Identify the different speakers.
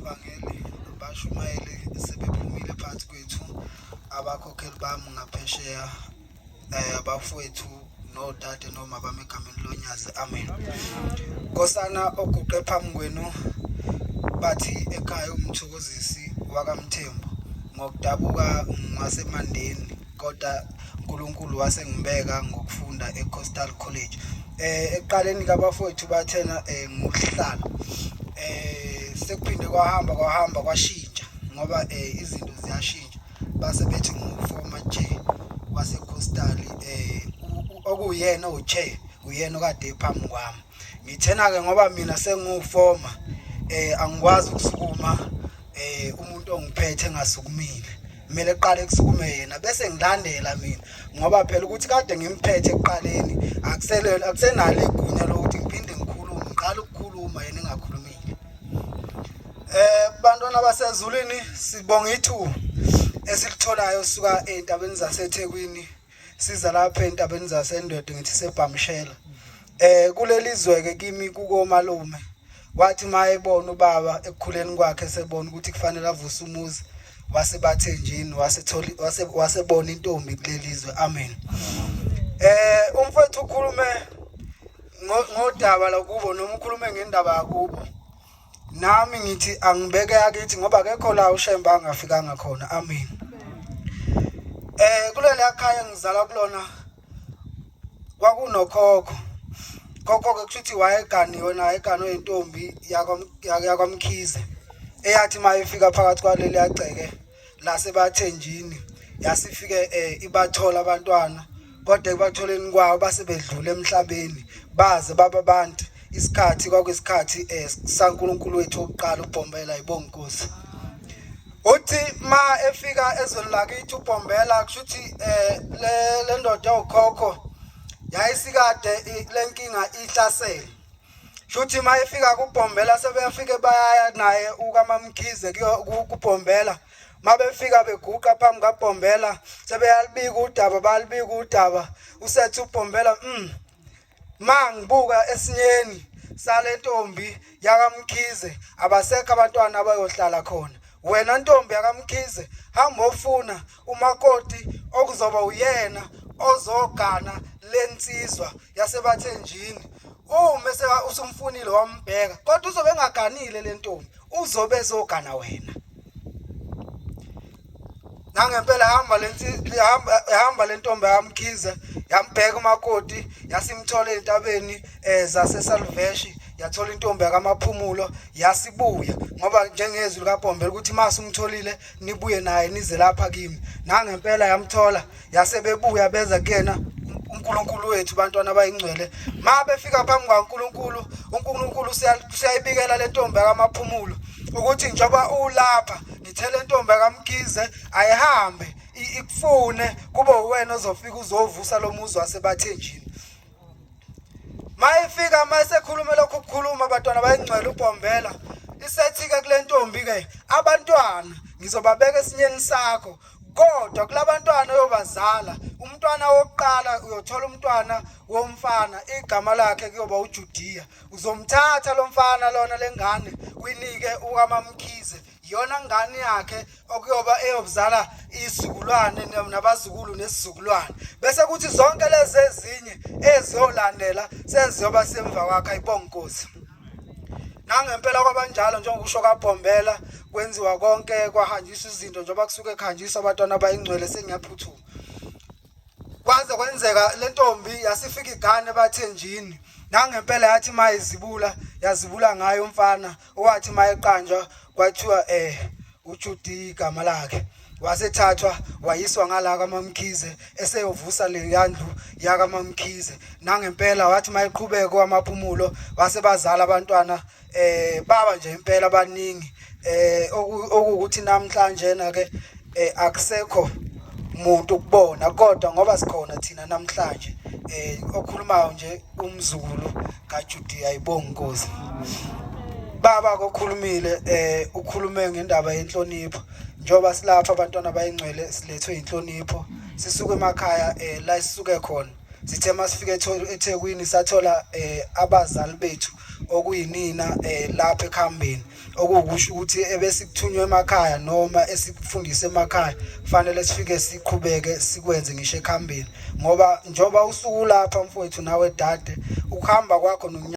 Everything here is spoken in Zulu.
Speaker 1: Abavangeli, abashumayeli sebephumile phakathi kwethu, abakhokheli bami ngaphesheya, abafowethu nodade noma bami egameni loNyazi, amen. Nkosana oguqe phambi kwenu bathi ekhaya uMthokozisi wakaMthembu, ngokudabuka ngaseMandeni, kodwa uNkulunkulu wasengibeka ngokufunda eCoastal College. Ekuqaleni kabafowethu bathena nguhlala, sekuphinde kwahamba kwahamba kwashintsha ngoba izinto ziyashintsha, base bethi ngu-former chair wase-Coastal, okuyena owu-chair uyena okade phambi kwami. Ngithena-ke ngoba mina sengiwu-former, angikwazi ukusukuma umuntu ongiphethe engasukumile, kumele kuqale kusukume yena bese ngilandela mina, ngoba phela ukuthi kade ngimphethe ekuqaleni akusele akusenalo igunya lokuthi ngiphinde ngikhulume, ngiqala ukukhuluma yena engakhulumile. Bantwana basezulwini, sibonga ithuba esilitholayo suka ezintabeni zaseThekwini siza lapha entabeni zaseNdwedwe, ngithi sebhamshela. Kuleli zwe ke kimi kukomalume, wathi mayebona ubaba ekukhuleni kwakhe sebona ukuthi kufanele avuse umuzi wasebathenjini, wasethola wasebona intombi kuleli zwe, amen. Umfowethu ukhulume ngodaba lakubo noma ukhulume ngendaba yakubo, nami ngithi angibeke yakithi ngoba akekho la uShembe angafikanga khona, amen. Kuleli khaya ngizalwa kulona kwakunokhokho, khokho ke kushuthi wayeganiwe naye, eganwe intombi yakwaMkhize, eyathi mayifika phakathi kwaleli yagceke lasebathenjini yasifike ibathola abantwana, kodwa ekubatholeni kwawo base bedlule emhlabeni baze baba abantu. Isikhathi kwakuyisikhathi saNkulunkulu wethu wokuqala uBhombela, ibonga Nkosi. Uthi ma efika ezweni lakithi uBhombela, kusho ukuthi le ndoda yawukhokho yayisikade lenkinga ihlasele. Shuthi ma efika kuBhombela sebeyafike bayaya naye ukaMamkhize kuBhombela, mabefika beguqa phambi kaBhombela sebeyalibika udaba, balibika udaba, usethi uBhombela, ma ngibuka esinyeni salentombi yakaMkhize abasekho abantwana abayohlala khona. Wena ntombi yakaMkhize, hamba ofuna umakoti okuzoba uyena ozogana lensizwa yasebathenjini. Uma usumfunile wambheka, kodwa uzobe engaganile lentombi, uzobe ezogana wena. Nangempela hamba hamba hamba lentombi yaMkhize yambheka umakoti, yasimthola ezintabeni zaseSalveshi, yathola intombi yakamaphumulo, yasibuya ngoba njengezwi likaBhombela ukuthi mase umtholile nibuye naye nize lapha kimi. Nangempela yamthola, yasebebuya beza kuyena uNkulunkulu wethu, bantwana abayingcwele. Ma befika phambi kwaNkulunkulu, uNkulunkulu usiyayibikela le ntombi yakamaphumulo ukuthi njengoba ulapha ngithele intombi yakamkhize ayihambe ikufune, kube uwena ozofika uzovusa lo muzi wasebathenjini. Mayifika mayesekhuluma lokhu kukhuluma, abantwana bayingcwele, uBhombela isethi-ke kule ntombi-ke, abantwana ngizobabeka esinyeni sakho, kodwa kulabantwana oyobazala, umntwana wokuqala uyothola umntwana womfana, igama lakhe kuyoba uJudiya. Uzomthatha lo mfana lona lengane uyinike ukaMamkhize, iyona ngane yakhe okuyoba eyobuzala isizukulwane nabazukulu nesizukulwane, bese kuthi zonke lezi ezinye eziyolandela seziyoba semva kwakhe. Ayibonga Nkosi. Nangempela kwabanjalo njengokusho kaBhombela, kwenziwa konke, kwahanjiswa izinto njengoba kusuke kuhanjiswa abantwana abayingcwele. Sengiyaphuthuma. Kwaze kwenzeka le ntombi yasifika igane bathenjini, nangempela yathi mayizibula yazibula ngayo umfana, owathi mayeqanjwa kwathiwa uJudi igama lakhe, wasethathwa wayiswa ngala kaMamkhize eseyovusa le yandlu yakaMamkhize. Nangempela wathi mayeqhubeka kwamaphumulo wase bazala abantwana, baba nje impela baningi, okuwukuthi namhlanje na ke akusekho muntu ukubona, kodwa ngoba sikhona thina namhlanje, okhulumayo nje umzukulu kaJudiya, ayibonga Nkosi. Baba kokhulumile, ukhulume ngendaba yenhlonipho. Njengoba silapha abantwana bayingcwele silethwe inhlonipho, sisuke emakhaya, la sisuke khona sithe masifike eThekwini sathola abazali bethu Okuyinina lapha ekuhambeni, okuwukusho ukuthi ebesikuthunywa emakhaya noma esikufundise emakhaya fanele sifike siqhubeke sikwenze ngisho ekuhambeni, ngoba njengoba usuku lapha, mfowethu, nawe dade, ukuhamba kwakho.